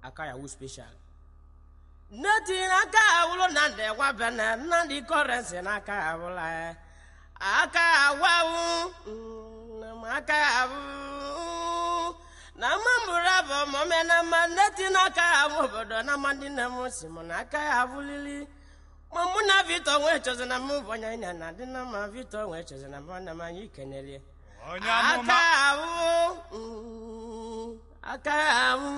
Aka ya wu special. Nneti n'aka awụlụ na ndị gwabene nnadị kọrensi n'aka awụla aka awawu aka awụ na mma mbụrụ abụ mọme na mma nneti n'aka awụ obodo na mma ndị nne m si m n'aka awụlili ma mụ na Victor nwee chọzi na mụ bụ onye anyị na adị na mma Victor nwee chọzi na mụ na m anyị kenelie Onye amụma. Aka awụ aka awụ.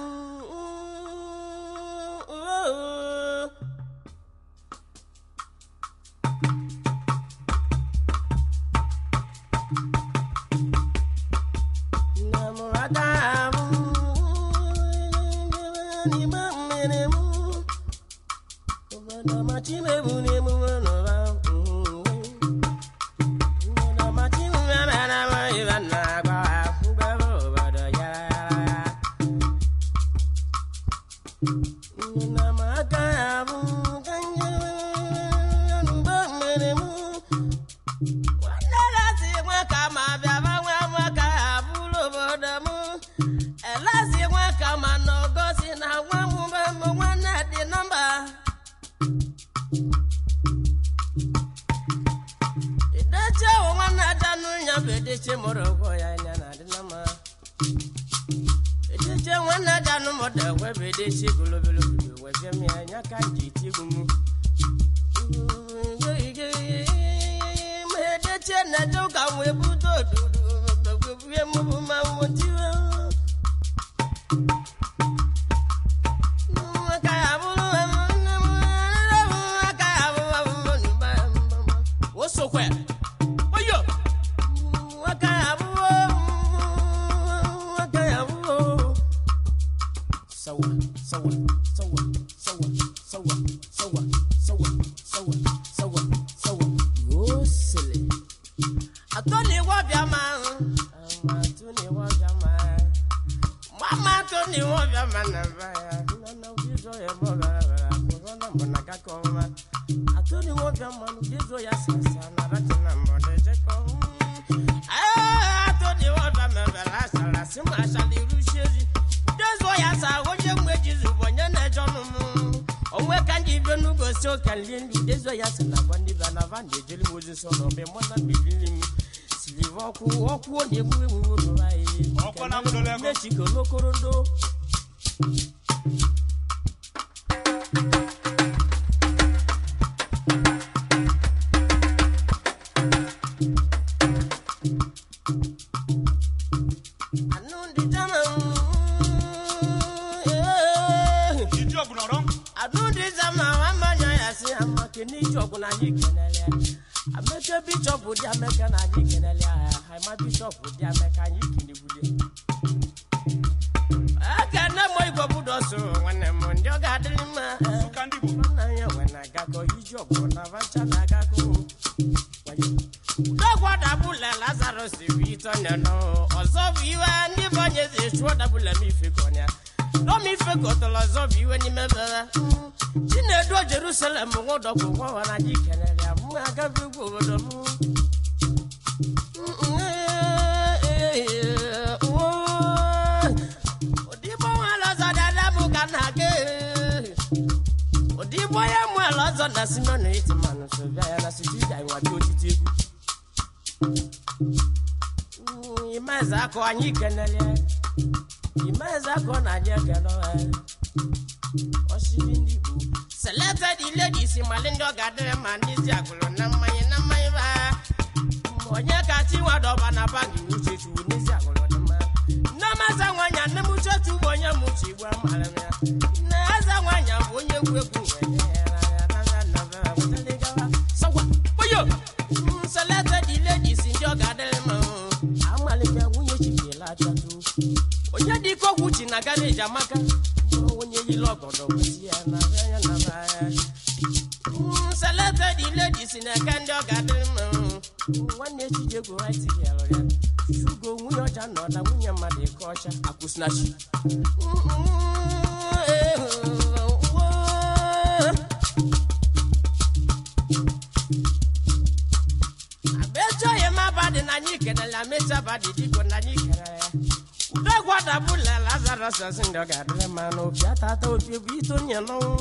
bịara sasị ndị ọ ga-adịrị mma n'obi atata obi bụ itonye n'ọnwụ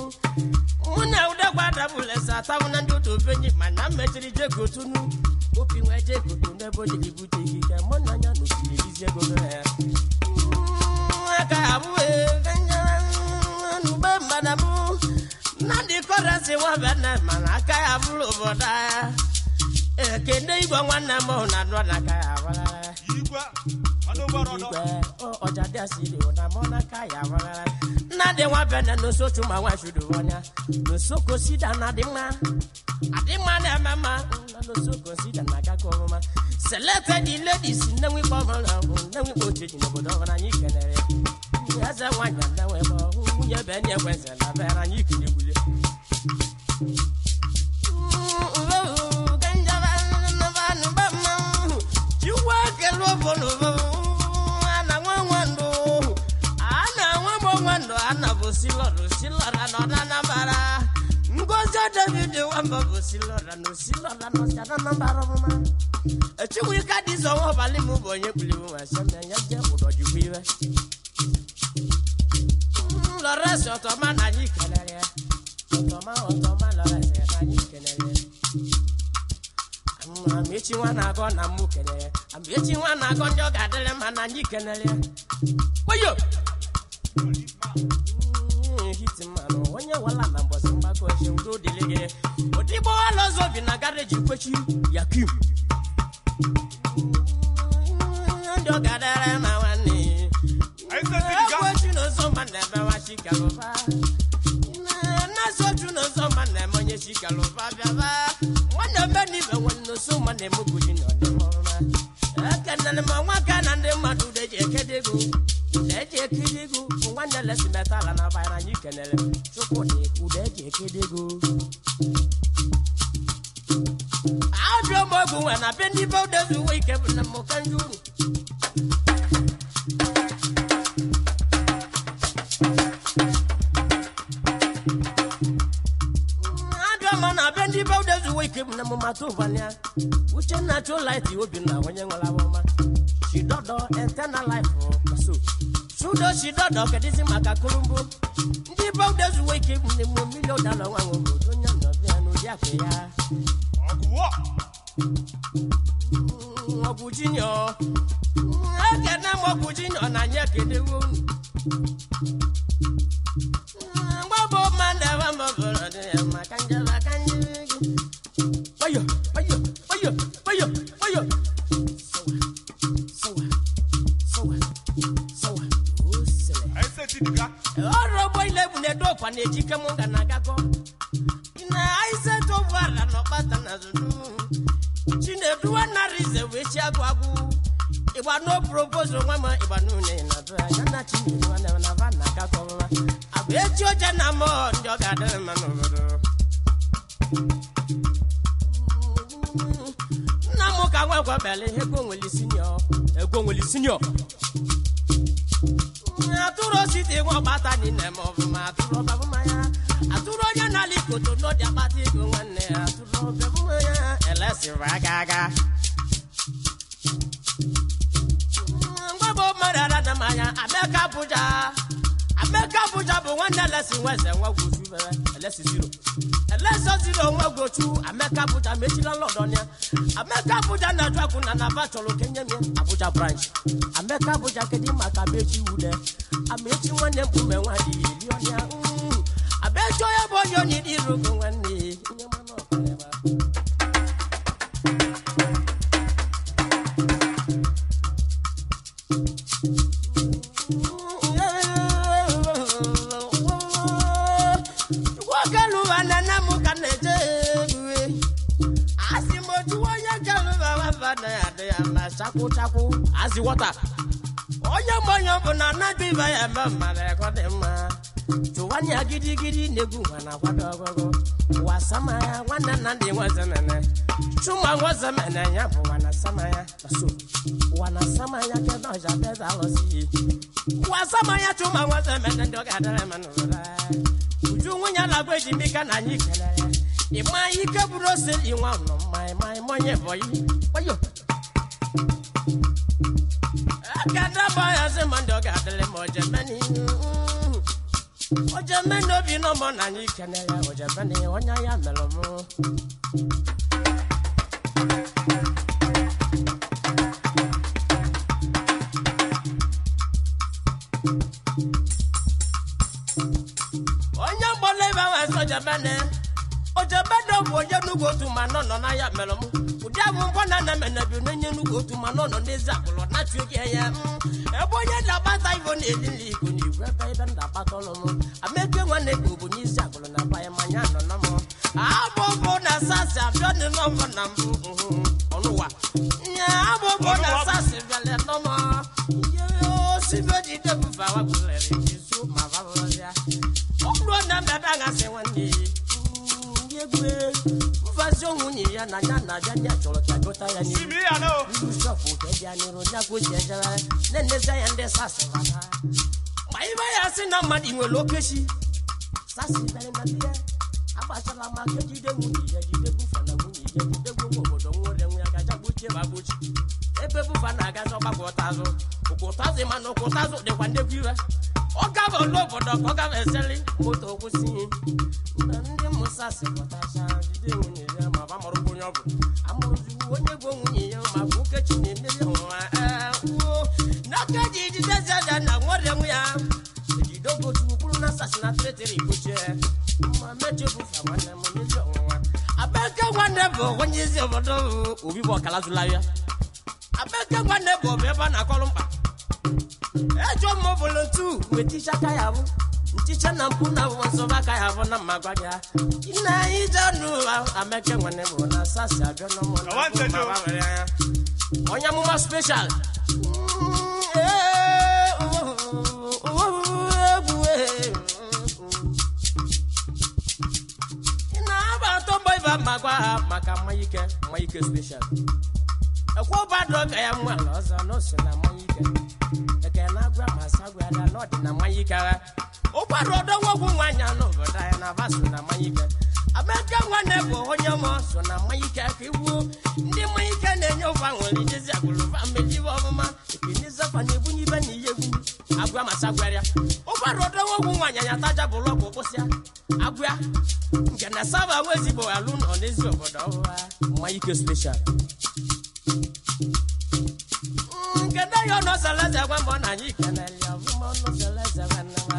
mụ na udegwa dabụlesa atabụ na ndị otu obenyi mana m mechiri jekotunu opi nwee jekotu n'ebe o jiri bute ikike mụ na anya na osimiri ezi ego ya aka abụghị n'ugbe mmadụ Nnamdi Currency nwa bene mana aka ya bụrụ obodo ya ekene igwe nwanne m na anụ na aka ya abụrụ Igwe ọnụ igwe ọjà dị asịrị na mụ n'aka ya abụrụ Nnamdi nwa bene n'osochu ma nwa shudu ọnya n'osoko sida na adị mma adị mma na-eme mma na n'osoko sida na agakọ ọmụma selected the ladies nne nwikpe ọhụrụ nne nwikpe ocheji n'obodo ọhụrụ anyị kenere eze nwanyị nne nwekpe nwunye be nye ekwensị na bere anyị kenegwule Ngozi David wamba bụ silọra na osilọra na ọchara na mbara ọmụma Echinwike dị zọ nwa ọbalị m bụ onye kpuli m nwa sị ya je ụdọ jikwa iwe Lọrẹsì ọtọma na anyị kelere ya ọtọma ọtọma lọrẹsì na anyị kelere ya Amaechi nwa na-agọ na mụ kelere ya Amaechi nwa na-agọ ndị ọ ga-adịrị mma na anyị kelere ya Oyo hitmanụ onye wala na mbọsị mgbakọ eche udo dịrị gị odigbo ọlọzọ bi na gareji kwechi yakim ndị ọ ga-adịrị mma nwanne ekwechi n'ụzọ mma na-eme nwa chikalụba na-asochu n'ụzọ mma na-eme onye chikalụba bịaba nwanne eme n'ibe nwe n'ụzọ mma na-eme oguji na ọdịmma ekenere m nwa ka na ndị mmadụ ude ji ekede ego ude eji ekede ego bụ nwanne lesi metala na bara anyị kenere Chukwudị ude eji ekede ego abịa ọmọgwụ nwe na be ndị be udezu uwe ike bụ na mmụka ndị uru abịa ma na be ndị be udezu uwe ike bụ na mmụmatụ ụbanya Uchenna chụlaiti Obinna onye nwere awọma Chidodo eternal life so Chudo Chidodo kedizi maka kolumbo ndị be udezu uwe ike bụ na mmụ milion dala nwa nwe obodo onye nọbịa n'ụdị akụ ya ọgụwọ ọgwụ jinio ekene m ọgwụ jinio na anyị ekedewo unu mgbabụ mmadụ ebe m bụrụ dị ya maka njebe aka njebe gị oyo oyo oyo oyo oyo sowa sowa sowa sowa osele anyị setidiga ọrụ ọgbọ ile bụ na-edo ọkwa na-ejike mụ ga na-agakọ na aiseto ụgbọala na ọkpata na zulu Chinedu nara ize wee chi agụ agụ ịgba no proposal nwa m ịgba n'une na dụ ya na Chinedu na na va na agakọ nwa abụ echi oche na mọ ndị ọ ga-adịrị mma n'obodo nna m ka nwa gwabele ego nwere sinio ego nwere sinio atụrụ osisi nwa ọgbata niile ma ọ bụ ma atụrụ ọbabụ mmanya atụrụ onye na-ala ikoto n'ọdị akpata ego nwanne ya atụrụ ọbabụ mmanya elesịrị aga aga mgbabụ mmadụ ara na mmanya ameka Abuja ameka Abuja bụ nwanne elesi nweze nwa gwochu bere elesi ziro elesi ziro nwa gwochu ameka Abuja mechila lọdọn ya ameka Abuja na-ajụ akwụ na naba chọrọ kenye m ya Abuja branch ameka Abuja kedu maka amechi wude amechi nwanne mkpume nwa dị eri ọnya amechi onye bụ onye onye dị irugo nwanne nye mmanụ ọkara ebe ahụ. Nwoke lụwa na nne m ka na-eje egwu asị m otu onye kelụwa waba na ya dị ya ma chakwu chakwu azị wọta onye mmanya bụ na anadụ ibe ya eme mmadụ ego dị mma chụwanye gidigidi na-egwu nwa na akwado ọgụgụ ụwa sama ya nwanne nna ndị nwezemene chuma nwezemene ya bụ nwa na sama ya so ụwa na sama ya kedu ọja beza alụsị ụwa sama ya chuma nwezemene ndị ọ ga-adịrị mma n'ụra uju nwunye alagwa eji mbika na anyị kelere ịma ike bụrụ ose inwa nọ mma ịma ịmanye bọyị oyo ekene bọya sị ma ndị ọ ga-adịrị ma ọja Ojemeni Ojemeni obi n'ọmọ na anyị kene ya Ojemeni onye ya melụ m onye mgbọla ebe ahụ ese Ojemeni Ojemeni bụ onye nnukwu otu ma nọ nọ na ya melụ m ụdị abụ mgbọ na na emenebi n'onye nnukwu otu ma nọ nọ n'ezi akụlọ na-achụ oge ya ebe onye na-agbata ivo na-eri nri igbo n'igwe ebe ebe na-agbata ọnụ m ameke nwanne ka bụ n'isi akụlọ na abanye manya nọ na m abụ bụ na sasị abịa dị n'ọmụ na mbụ ọnụwa nye abụ bụ na sasị bịala n'ọmụ ihe osibe jide bụfa wapụlere jizu ma babụrụya ọ bụrụ na mbịada gasị nwanne egwu mfazi nwunye ya na ya na abịa ndị a chọrọ ka gota ya n'ihu Simi ya no. ndị shọpụ ka eji anyụrụ ya ka o ji ejere na-enezi anya ndị sasị bata ma ibe ya sị na mmadụ nwere okechi sasị bịara na biya agbachala maka ejide nwunye ya jide bufa na nwunye ya jide gbogbo obodo nwere nwe ya gaja gbochie ma gbochi ebe bufa na-agazi ọgbakọ ụtazụ ụkwụtazụ mana ụkwụtazụ dịkwa ndekwa iwe ọ gaba n'obodo ka ọ gaba eseli moto kwụsị na ndị musa si pụtacha jide nwunye ya ma ba mụrụ onye ọ bụ amụrụziwu onye bụ nwunye ya ma bụ okechi na-emeri ọnwa ee wuo n'aka eji jide zaza na nwere nwe ya ejide ogochukwu kwuru na sasị na tịrịtịrị gbochie ma mechie bufa nwanne m n'ezi ọnwụnwa abeke nwanne bụ onye ezi obodo obi bụ ọkala zụla ya abeke nwanne bụ ọbụ ebe a na-akọrọ mkpa ejọ m volontu weticha aka ya bụ nchicha na mpụ na bụ nsọba aka ya bụ na mma gwa gị na ije n'ụwa ameke nwanne bụ na sasị abịa n'ọmụ na Awa ntejo. ma gbanwere ya. Onye amụma special egwu ị na-aba atọ mbọ ibe ma gwa ha maka mmanya ike mmanya ike special ekwe ụbadụ ka ya nwa ala ọzọ n'ose na mmanya ike eke na-agwa ma sagwa ya na ọdị na mmanya ike agha ụgbara ọdọ nwogwu nwanyị n'obodo anyị na aba so na mmanya ike amaka nwanne bụ onye ọma so na mmanya ike ka iwu ndị mmanya ike na-enye ụfa nwere ijezi agụlụva mmejiwe ọmụma ekenezafa na-ebunye ibe na ihe egwu agwa ma sagwarịa ụgbara ọdọ nwogwu nwaanyị anya taja bụrụ ọgwụ kwụsịa agwa nke na saba wezigbo alụ nọ n'ezi obodo ọhụha mmanya ike special nkede ya ọnọsalaze gwa mbọ na anyị kenele ya ọfụma ọnọsalaze nwanne m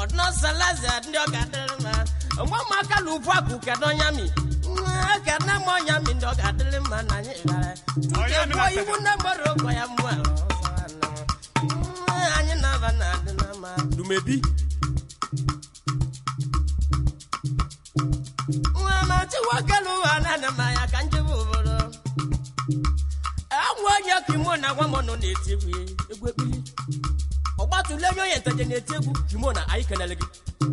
ọnọsalaze ndị ọ ga-adịrị mma nwa m aka na ubu akụ kedu ọnya mi ekene m ọnya mi ndị ọ ga-adịrị mma na anyị ghara Ọnya mi tupu na iwu na mgbere ụkọ ya mmụọ ala ọzọ nwanne m. Anyị na-aba na adị na mma dumebi nwa ma chiwoke n'ụwa na mma ya ka njebe obodo anwụ onye kimo na gwa m nọ na-eti egwu egwu ekpili ọgbatule onye onye nteje na-eti egwu kimo na anyị kenele gị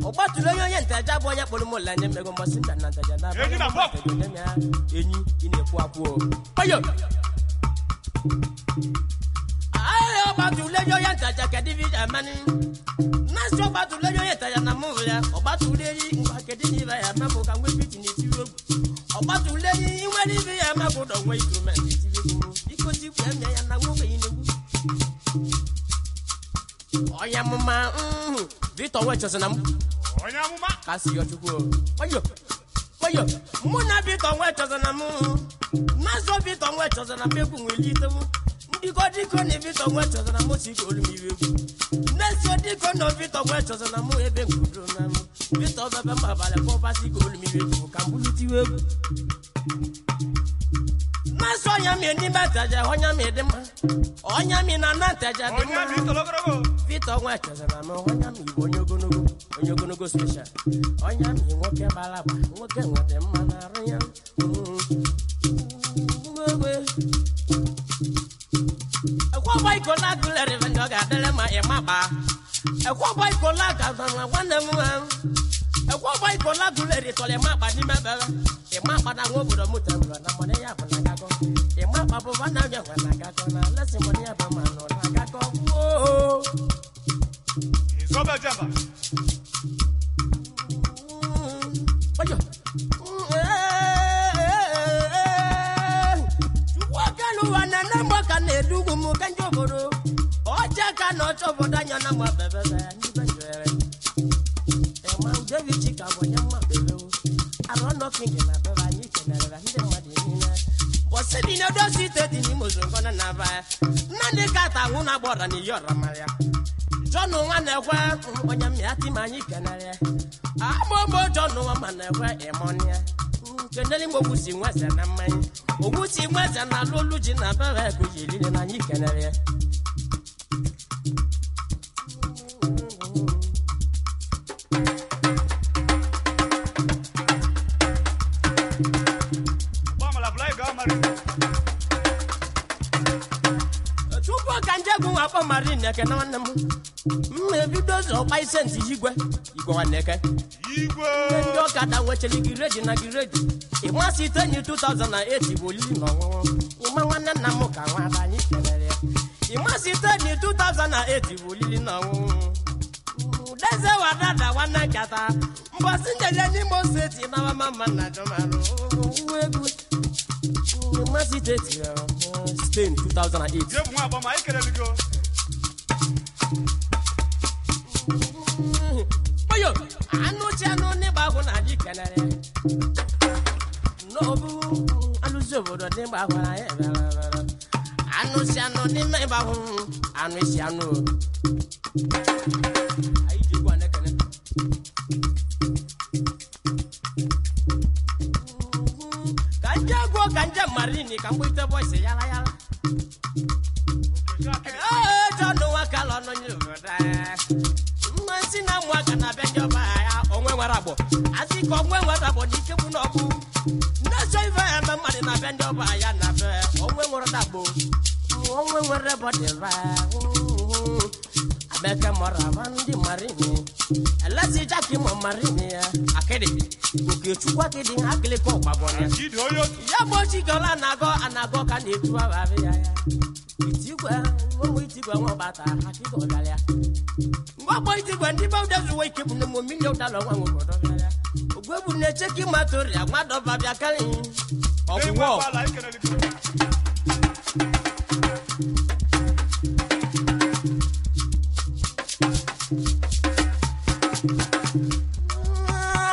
ọgbatule onye onye nteje abụ onye kpọrọ m ụlọ anya mmego mbọsị nta na nteje na Enyi na bọk. enyi ị na-ekwu akwụ o oyo ahịa ọgbatule onye onye nteje kedu ife iji amani na-asị ọgbatule onye onye nteje na mụ ya ọgbatule enyi ngwa kedu na ibe ya mepụ ka nwe biti na-etiri egwu ọgbatule enyi nwere ibe ya mepụ ụdọ nwe instrumenti etiri egwu biko tikwu eme ya na nwa ogbenye na-egwu onye amụma Victor Nwechọsị na m Onye amụma. ka si yọ chukwu o. Oyo oyo mụ na Victor Nwechọsị na m mazụ Victor Nwechọsị na m egwu nwere itewu ndịkọ dịkọ na Victor Nwechọsị na m si ka olu m iwe egwu n'ezie dịkọ na Victor Nwechọsị na mụ ebe nkwudo na m Victor bebe m abalị kpọbasị ka olu m iwe egwu ka m bulu tiwe egwu mmasị ọnya mi n'ime nteje ọnya mi dị mma ọnya mi na na nteje dị Onye mma mi toro ogologo. Victor Nwechọsị na m ọnya mi bụ onye ogologo onye ogologo special ọnya mi nwoke gbara agba nwoke nwere mma na arụ ya ekwe ọgba iko na-agụlere ndị ọ ga-adịrị ma ịma gba ekwe ọgba iko na-aga nwanne m nwa ekwe ọgba iko na-agụlere tọrọ ịma akpa n'ime bere ịma akpa na nwa obodo m tebụl na mọnị ya bụ na agakọ ịma akpa bụ nwanne m nwe na agakọ na lesi mọnị ya bụ ma nọ na agakọ woo Izobe jamba. Oyo. Chukwu aka n'ụwa na nne m ka na-edugwu m ka ndị obodo ọja ka na ọchụ na-achọ obodo anya na mma bebebe ndị be njere ma udevi chika bụ onye mma bebewo arụ ọnọkingi na bebe anyị kenere ndị mmadụ niile bọsị dị na-edozi ite dị n'ime ozongona na aba nnadị kata ahụ na agbọra na iyi ọra mara ya John nwa na-ekwe onye mmịa tim anyị kenere agbogbo John nwa ma na-ekwe ịmọnịa kenere m ogwusi nweze na mmanya ogwusi nweze na alụ olu ji na bebe ekujirire na anyị kenere ya. Chukwu ka nje gwu nwa akpọ mari neke na nwanne m m na-ebido ụzọ ọkpa isentị igwe igwe nwanne eke Igwe. Ndị ọkada nwechara gireji na gireji ịmasị itenyi 2008 bụ olili na ọṅụṅụ ịma nwanne nna m ka nwa ada anyị kelere ya ịmasị itenyi 2008 bụ olili na ọṅụṅụ deze wadada nwanne nkata mbọsị njeje n'ime steeti nawa mama na jọmarụ egwu ịmasị steeti Spain 2008. Jee bụ nwa agbama, anyị kelele gị o. Oyo, anụ chi anụ n'ịgba ahụ na anyị kenere. N'obu alụzi obodo n'ịgba ahụ na anyị bịara. Anụ chi anụ n'ime ịgba ahụ, anụ isi anụ o. Anyị ji egwu a na-ekene. Ka nje gwuo ka nje marini ka mgbe bọịsị yara yara. Ee, John Nwakala nọ n'obodo anyị. Mmasị na mwaka na-abịa ndị ọba ya onwe nwere agbọ asị ka onwe nwere agbọ n'ike bụ n'ọkụ na-eso ife ya eme mmadụ na-abịa ndị ọba ya na-abịa onwe nwere dagbo onwe nwere bọdịba abeke mọrọ aba ndị marini elezi jaki mọ marini ya akịdị okechukwu akịdị akịlịka ọgbabọ ya Chidi onye otu. ya bụ chikola na-agọ anagọ ka na-etu abịa ya itigwe ụmụ itigwe nwa ọbata akịka ọbịara ya mgbagbo itigwe ndị be udezuwe ike bụ nemo milion dala nwa nwobodo bịara ogwegbu na-eche ka ịmatoria nwadọba bịa karị Ee, ọgwụgwọ nwa agbala, anyị kelele gị o.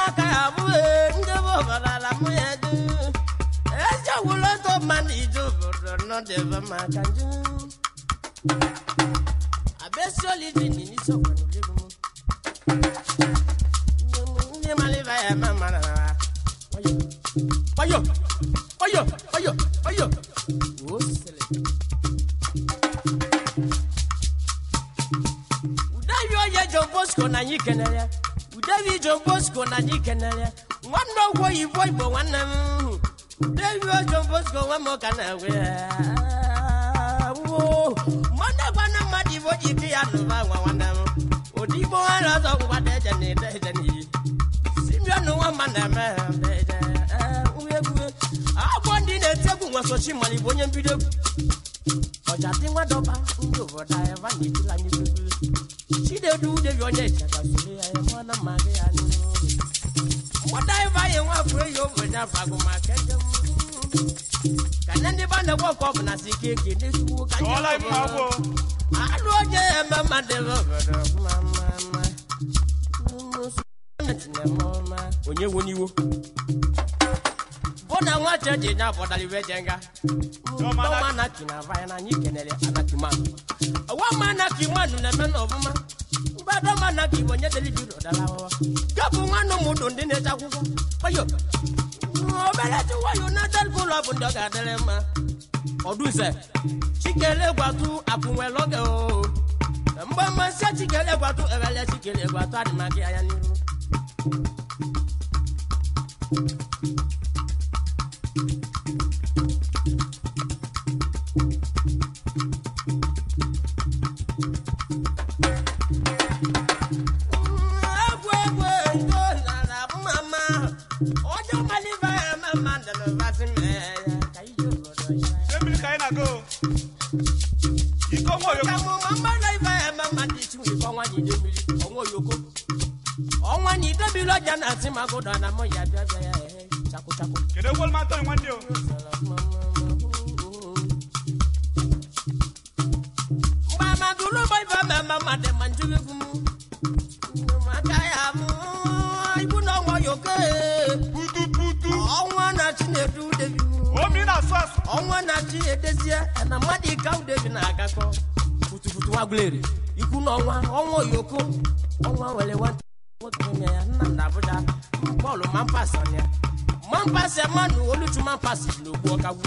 aka abụghị ndị bụ obodo ala mụ ya du eze wụlọtọ mmadụ ije obodo nọdebe maka nju abesioliji n'isi ọgwanugwu ndị maliba ya ma mara ha oyo oyo oyo oyo o sele udebi onye John Bosco na anyị kenere ya udebi John Bosco na anyị kenere ya nwanne ọgwụ oyibo igbo nwanne m udebi John Bosco nwa m ka na-egwe ya mmadụ gwana mmadụ igbo ji ike ya n'ụba nwa nwanne m odigbo nwere ọzọ ngwa deje na ede eje n'iyi simeon nwa mma na-eme deje egwu agbọ ndị na-eti egwu nwa sochi mara igbo onye mbido egwu ọja dị nwa dọba ndị obodo anyị va na-etila anyị egwu chinedu udebi onye ịchaka soro ya ya mụọ na mma gị ya n'ihu mgbada ịba anyị nwa afọ eyi obodo afọ agụmaka eze m ka nne ndị ba na-egwe ọkọ bụ na si ike eke n'ezigbo ka ndị Tụọla anyị mma agwọ. alụ onye eme mmadụ ebe obodo mma mma mma onye wo n'iwo bụ na nwa cheji nya bọdara iwe je nga Dọma na ki na vaya na anyị kenere anakimanụ ọwa ma na kimanụ na-eme na ọfụma mgbadọma na ki bụ onye dere biro dara awawa gabụ nwanne ụmụdụ ndị na-eche akwụkwọ oyo obere ji united ụlọ bụ ndị ọ ga-adịrị mma ọdụnze chikele gwatụ akwụnwere oge o mgbe mmasị chikele gwatụ ebele chikele gwatụ adịmagị anya n'iru egwu egwu ego nara mma onye maliva ya mama ndalụbazi mee ya ka ije obodo ya Jee mmiri ka anyị na-aga o. Iko nwa oyoko. ka mụ ma mmadụ ibe ya mama dị chi nwere ọnwa n'ide mmiri ọnwa oyoko ọnwa n'ide mmiri ọja na-asị ma gụdọ na mụ ya bịa bịa ya ehe chakụ chakụ Kedu egwu oluma Anthony nwanne o? mgbe amadụlụ bụ ife mmemme mmadụ ma njụ egwu m aka ya mụ ibu na ọnwa yoke Putu putu. ọnwa na Chinedu Devi Omi na-asụ asụ. ọnwa na chi edezie na mmadụ ike udevi na-agakọ futufutu nwagwuleri ikwu na ọnwa ọnwa oyoko ọnwa nwere nwata nwoke ime ya nna m na Abuja bọọlụ mampasị ya mampasị mmanụ oluchu mampasị na ogbu ọkagwu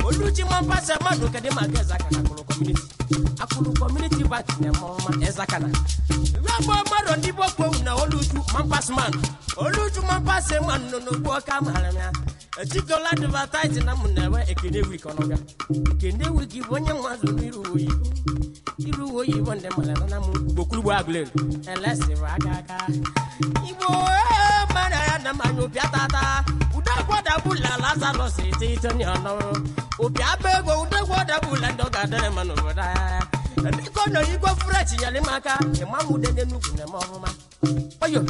oluchi mampasị mmanụ kedụ maka ezakana akụrụ kọmuniti akụrụ kọmuniti bank na-eme ọma ezakana rọbọ mmadụ ndị boko na oluchu mampasị manụ oluchu mampasị mmanụ nọ n'ogbu ọka mara m ya etikola advataịzi na m na-enwe ekene wik ọnọbịa ekene wik bụ onye nwazụ n'iru oyibo iru oyibo ndị mara na m gbokwurugbo agụleri elesịrị aka aka igbo mara ya na mmanya ụbịa tata udegwọdabula lazarus iteite ọnụ ụbịa bụ ego udegwọdabula ndị ọ ga-adịrị mma n'obodo ya biko nọ igwe fresh nyere m aka ịmanwude n'enugwu na-eme ọfụma oyo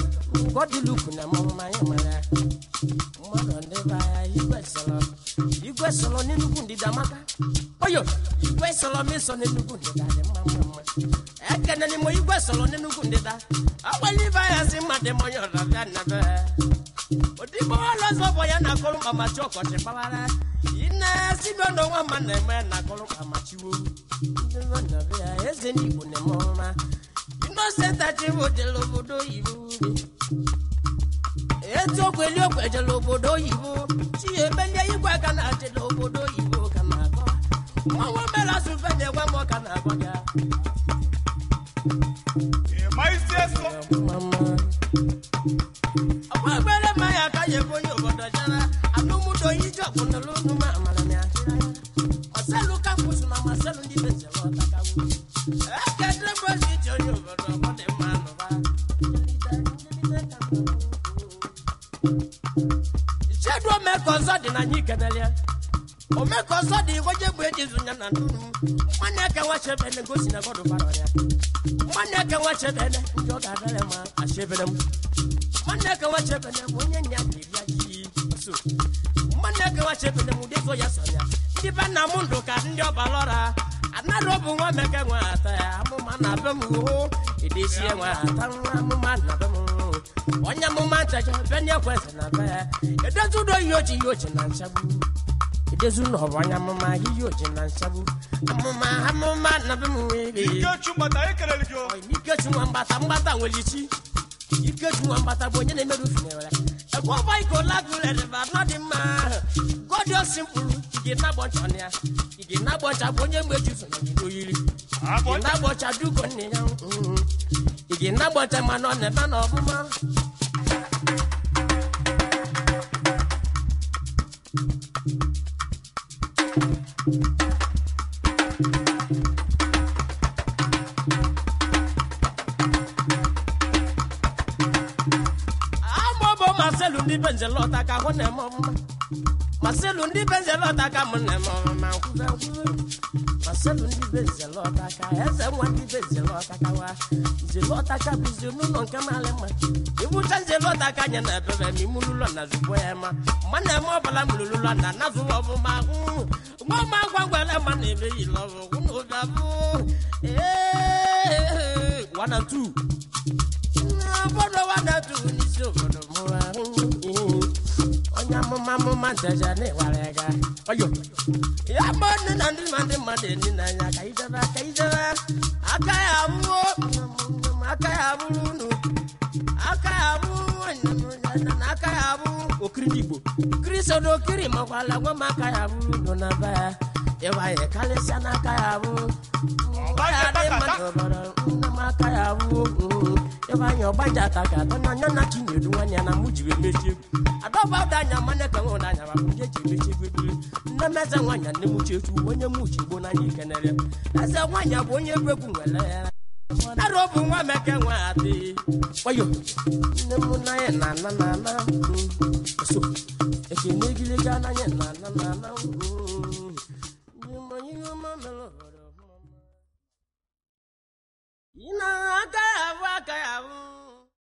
gọdịlukwu na-eme ọfụma ya mara mmadụ ndị be ya igwe sọrọ igwe sọrọ n'enugwu ndịda maka oyo igwe sọrọ mesọ n'enugwu ndịda dị mma mma mma ekene n'ime igwe sọrọ n'enugwu ndịda agbali ibe ya si mmadụ mọnye ọdọbịa na be odigbo ọlọzọ bụ ya na-akọrọ mkpamachi ọkọchị gbawara ine sibe n'onwa ma na-eme na-akọrọ mkpamachiwo ndị nọ na be ya eze ndị Igbo na-eme ọma Innocent Achịbụ jere obodo oyibo etu okweli okwe jere obodo oyibo chi emelie igwe aka na jere obodo oyibo ka na-akọ mmanwụ mere asụfe na-egwe m ọka na-agwa gị Ịma isi eso. ọgba egbere mmanya aka ya ebe onye obodo jara alụmụdo ije ọkpụnụlụ numa amara ya maselu kampus na maselu ndị bezere ọtakawu ekedebozi ije onye obodo ọ dị mma nụba chedu omeka ọzọ dị na anyị kenelia omeka ọzọ dị onye bụ ejizu ya na ndunu nwanne eke nwa chebene gosi na gọdụ bara ya nwanne eke nwa chebene ndị ọ ga-adara ma achebere m nwanne eke nwa chebene bụ onye nya na-eri aji so nwanne eke nwa chebene m ụdị zo ya sọ ya ndị be nna m ndụ ka ndị ọbara ọra anara bụ nwa meke nwa ata ya amụma na be m hụ edesie nwa ata nwa amụma na be m onye amụma nchacha be ndị ekwesị na be ya edozi udo ihe oji ihe oji na nchagbu edozi ụlọ bụ onye amụma ihe oji na nchagbu amụma amụma na be m nwere Ikechu mgbata ekelele gị o. Ikechu nwa mgbata mgbata nwere ichi Ikechu nwa mgbata bụ onye na-emerụ finere ebe ọba iko lagụlere ba nọ dị mma gọdịọsi mkpụrụ ige na-agbọcha ya ige na-agbọcha bụ onye mgbe jizu na oyibo yiri ige Agbọcha. na-agbọcha dugo nne ya ige na-agbọcha mana ọ na-eme na ọbụma amụbụ maselu ndị benzelọta ka hụ na-eme ọmụma maselu ndị benzelọta ka mụ na-eme ọmụma nkwube nkwube maselu ndị benzelọta ka eze nwa ndị benzelọta ka wa nzelọta ka bụzi n'ụlọ nke mara mma ibucha nzelọta ka anya na ebebe ma ime ụlọ na zugbo ya ma mma na-eme ọbụla mụrụlụlọ na anazụwa ọmụma nwa ma gwagwere ma na-eme yiri ọbụ na obi abụ ee 1 and 2 obodo wadatu n'isi obodo mụwa onye amụma amụma nteje n'ịwara ga oyo ya bụ nne na ndị ma ndị mmadụ eni n'anya ka idebe ka idebe aka ya abụọ aka ya abụrụ unu aka ya abụrụ na aka ya abụrụ okiri ndị Igbo kristo na okiri makwala nwa m aka ya abụrụ unu na be ya ịwa ya karịsịa n'aka ya abụrụ ya dị mmadụ obodo nne m aka ya abụrụ ebe anya ọgbanja ata ka atọ na anya na chinedu nwanne ya na mụ jiri emechi egwu adọba ụda anya mane ka nwụrụ anya ma ndị eji emechi egwu ebiri nne m eze nwaanyị nne m uche etu onye m uche igbo n'anya ikenere eze nwaanyị bụ onye egwu egwu nwere ya arụ bụ nwa meke nwa adị wayo nne m n'anya na ana na ana so ekene gịlịga n'anya na ana na ana.